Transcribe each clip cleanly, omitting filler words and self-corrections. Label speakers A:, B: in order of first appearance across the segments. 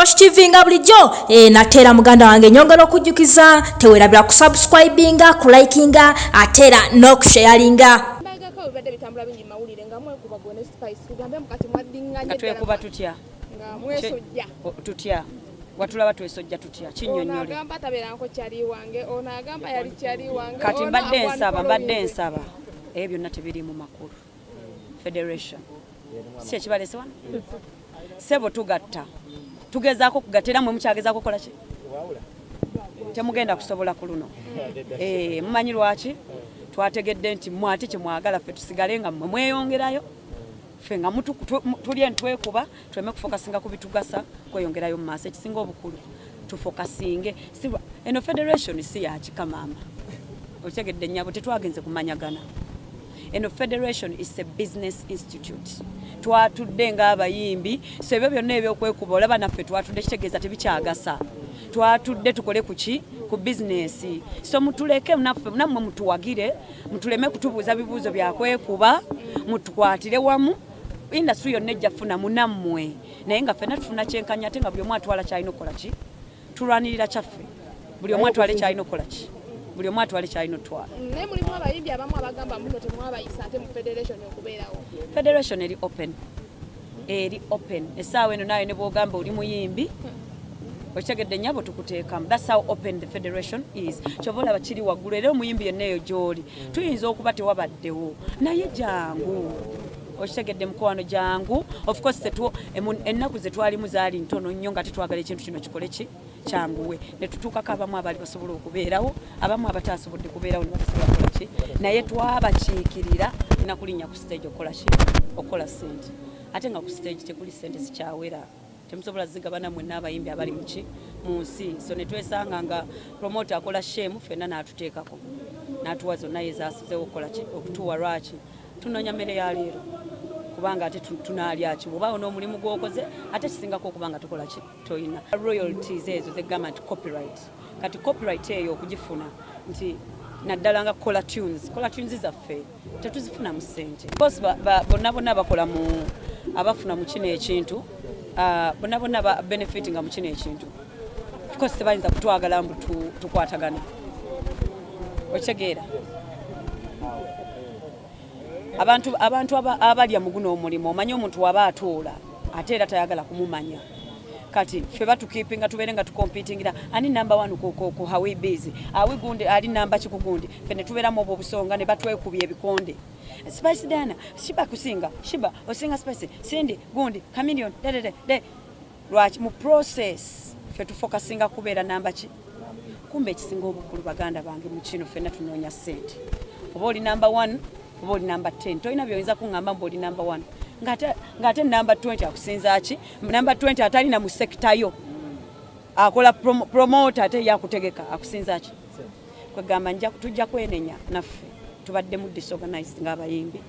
A: Tosh TV nga bulijjo nateera muganda wange nyongera okujjukiza tewerabira kusubscribinga, kulikinga ate era n'okusharinga.
B: Mbagako bibadde bitambula bingi mawulire nga mwekuba gwe ne Spice, tugambe mukati mwaddiŋŋanye.
C: Nga twekuba tutya?
B: Nga mwesojja.
C: Tutya? Watulaba twesojja tutya?
B: Ono
C: Kinnyonnyole.
B: agamba tabeerangako kyali wange, ono agamba yali kyali wange.
C: Kati
B: ono
C: mbadde nsaba, mbadde
B: agwanfolowinze.
C: nsaba ebyo byonna tebiriimu makulu. Federation si ekibalese wano, sebo. Tugatta, tugezaako kugatta, era mwe mukyagezaako kukola ki? Temugenda kusobola ku luno. Mumanyi lwaki? Twategedde nti mmwe ate kyemwagala ffe tusigale nga mmwe mweyongerayo, ffe nga tuli entwekuba, tuleme kufokasinga ku bitugasa kweyongerayo mu maaso. Ekisinga obukulu tufokasinge. Eno federation si yakika, maama. Okitegedde, nnyabo? Tetwagenze kumanyagana. Eno federation is a business institute. Twatudde ng'abayimbi, so ebyo byonna ebyokwekuba olaba naffe twatudde, kitegeeza tebikyagasa. Twatudde tukole kuki? Ku bizinesi. So mutuleke naffe, nammwe mutuwagire, mutuleme kutubuuza bibuuzo byakwekuba, mutukwatire wamu. Industry yonna ejja kufuna munammwe, naye nga ffenna tufuna kyenkanya, ate nga buli omu atwala kyalina okukola ki? Tulwanirira kyaffe. Buli omu atwale kyalina okukola ki? Buli omu atwale kyalina otwala.
B: Naye mulimu abayimbi abamu abagamba muno temwabayisa ate mu federation okubeerawo.
C: Federation eri open, eri open. Essaawa eno naawe ne bwogamba oli muyimbi, okitegedde, nnyabo, tukuteekamu. That's how open the federation is. Kyova olaba kiri waggulu. Era omuyimbi yenna eyo gy'oli, tuyinza okuba tewabaddewo, naye jangu. Okitegedde, mukwano? Jangu. Of course ennaku ze twalimu zaali ntono nnyo, nga tetwagala ekintu kino kikole ki? Kyanguwe. Ne tutuukako abamu abaali basobola okubeerawo, abamu abatasobodde kubeerawo ne batasobola kukola ki, naye twabakiikirira nakulinnya ku stage okukola ki? Okukola ssente. Ate nga ku stage tekuli ssente zikyawera, temusobola zigabana mwenna abayimbi abali muki mu nsi. So ne twesanga nga promoter akola shame, ffenna n'atuteekako n'atuwa zonna ye zasizewo okukola ki? Okutuwa. Lwaki tunoonya mmere ya leero? Kubanga ate tunaalya ki bw'obaawo n'omulimu gw'okoze? Ate kisingako okuba nga tukola ki? Toyina royalties ezo zegamba nti copyright. Kati copyright eyo okugifuna nti naddala nga caller tunes, caller tunes zaffe tetuzifuna mu ssente. Of course bonna bonna bakola mu abafuna mu kino ekintu, bonna bonna ba benefitinga mu kino ekintu. Of course tebayinza kutwagala mbu tukwatagane. Okitegeera? Abantu abalya mu guno omulimu, omanyi omuntu waba atuula ate era tayagala kumumanya. Kati ffe batukipinga tubeere nga tukompitingira ani number one ku Hawi Biz, awi gundi ali namba ki ku gundi. Ffe ne tubeeramu obwo obusonga ne batwekubya ebikonde. Spice Diana, Sheebah kusinga, Sheebah osinga Spice, Cindy gundi, Chameleon dedede de. Lwaki mu process ffe tufokasinga kubeera namba ki? Kumbe ekisinga obukulu, baganda bange, mu kino ffenna tunoonya ssente. Oba oli number one oba oli number 10, tolina byoyinza kuŋŋamba mbu oli number one ng'ate number 20 akusinza ki? Number 20 atalina mu sector yo akola promoter ate yakutegeka akusinza ki? Kwegamba tujja kwenenya naffe tubaddemu disorganized ng'abayimbi,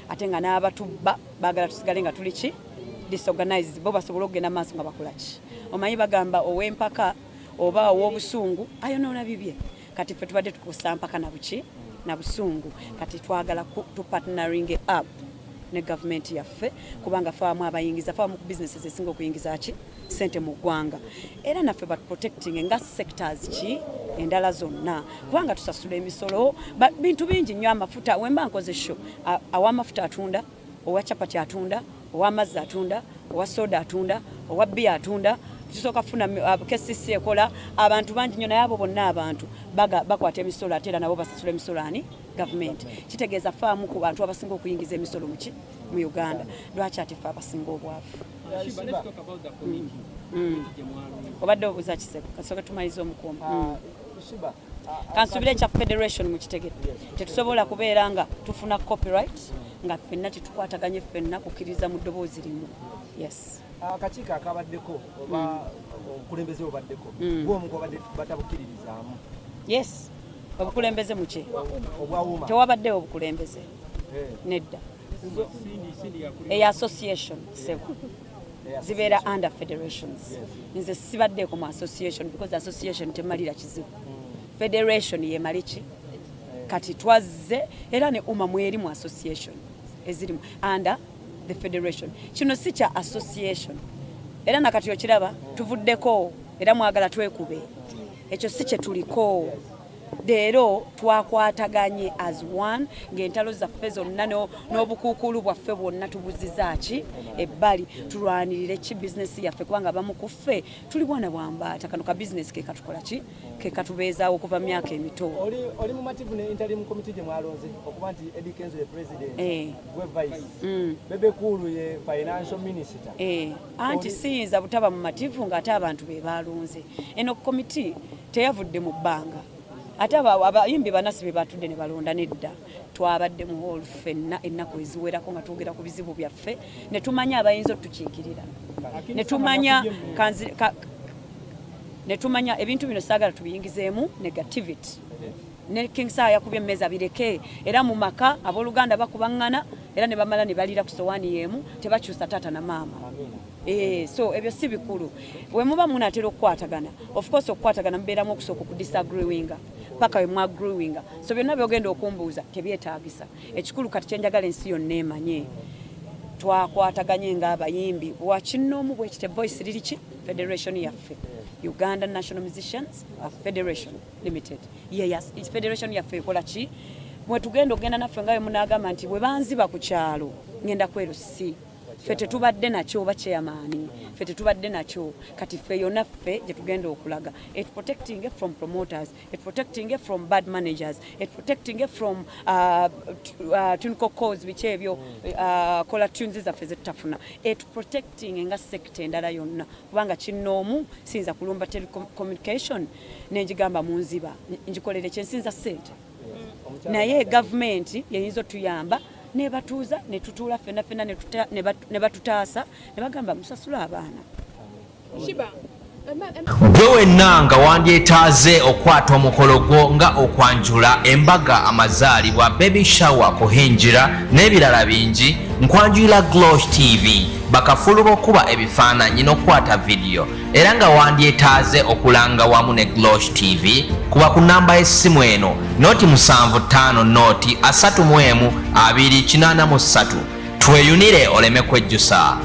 C: ate nga n'abatubba baagala tusigale nga tuli ki? Disorganized, bo basobole okugenda maaso nga bakola ki? Omanyi bagamba ow'empaka oba ow'obusungu ayonoona bibye. Kati ffe tubadde tukusa mpaka na buki? Na busungu. Kati twagala tupartnering up ne gavumenti yaffe, kubanga fe abamu abayingiza, fe abamu ku businesses esinga okuyingiza ki? Sente mu ggwanga. Era naffe batuprotecting nga sectors ki endala zonna, kubanga tusasula emisolo, bintu bingi nnyo. Amafuta, wemba nkoze show, aw'amafuta atunda, owa chapati atunda, ow'amazzi atunda, owa soda atunda, owa bbiya atunda. Tusooka kufuna KCC ekola abantu bangi nnyo, naye abo bonna abantu bakwata emisolo, ate era nabo basasula emisolo ani? Gavumenti. Kitegeeza faamu ku bantu abasinga okuyingiza emisolo muki mu Uganda. Lwaki ate fe abasinga obwavu?
D: Sheebah, let's talk about the committee. Gye mwalonze.
C: Obadde obuuza kiseko, kasooke tumalize omukuuma.
E: Sheebah,
C: Kansubire ekya federation mukitegedde. Tetusobola kubeera nga tufuna copyright nga ffenna tetukwataganye, ffenna kukkiriza mu ddoboozi limu. Yes.
E: Akakiiko akabaddeko oba obukulembeze bubaddeko, gwomu kubadde batabukkiririzaamu.
C: Yes, obukulembeze muki?
E: Obwawuma.
C: Tewabaddewo obukulembeze. Nedda.
D: Cindy yakuli
C: Eyo association, sebo, zibeera under federations. Nze sibaddeeko mu association because association temalira kizibu, federation yemale ki? Kati twazze era ne UMA mweri mu association ezirimu under the federation. Kino si kya association. Era nakati okiraba tuvuddeko, era mwagala twekube, ekyo si kye tuliko. Leero twakwataganye as one, ng'entalo zaffe zonna n'obukuukulu bwaffe bwonna tubuziza ki ebbali, tulwanirire ki bizinesi yaffe, kubanga abamu ku ffe tuli bwana bwambaata. Kano ka bizinesi ke katukola ki, ke katubeezaawo okuva mu myaka emito.
E: Oli mumativu ne interim committee gye mwalonze okuba nti Eddie Kenzo ye president, gwe vice, Bebe Cool ye financial minister?
C: Anti siyinza butaba mumativu ng'ate abantu be balonze. Eno komiti teyavudde mu bbanga, ate abayimbi banasi be batudde ne balonda. Nedda, twabadde mu hall ffenna ennaku eziwerako nga twogera ku bizibu byaffe, ne tumanya abayinza otukiikirira, ne tumanya ne tumanya ebintu bino. Saagala tubiyingizeemu negativity. Ne King Saha yakubye emmeeza, bireke. Era mu maka abooluganda bakubaŋŋana, era ne bamala ne baliira ku sowaani y'emu, tebakyusa taata na maama. So ebyo si bikulu. We muba munaatera okukwatagana, of course okukwatagana mubeeramu okusooka okudisagreeinga paka we mwagreeinga. So byonna byogenda okumbuuza tebyetaagisa. Ekikulu kati kyenjagala ensi yonna emanye, twakwataganye ng'abayimbi wakinnoomu bwekite. Voice liri ki federation yaffe, Uganda National Musicians Federation Limited. Yes, federation yaffe ekola ki mwetugenda okugenda naffe, nga bwe munaagamba nti bwe banziba ku kyalo ngenda kweru. Si ffe tetubadde nakyo, oba chairman, ffe tetubadde nakyo. Kati ffe yonna ffe gye tugenda okulaga it protecting from promoters, it protecting from bad managers, it protecting from tunical cause, biki ebyo, kola tunes zaffe zetutafuna, it protecting nga sector endala yonna, kubanga kinnoomu siyinza kulumba telecommunication nenjigamba munziba ngikolere kyensinza ssente. Naye gavumenti yeyinza otuyamba nebatuuza netutuula ffenna ffenna ne batutaasa ne bagamba musasule abaana.
B: Sheebah,
F: Gwe wenna nga wandyetaaze okukwata omukolo gwo nga okwanjula, embaga, amazaalibwa, baby shower, kuhinjira n'ebirala bingi, nkwanjulira Glosh TV, bakafulu b'okuba ebifaananyi n'okukwata vidiyo. Era nga wandyetaaze okulanga wamu ne Glosh TV, kuba ku namba y'essimu eno 075 0 31 283. Tweyunire oleme kwejjusa.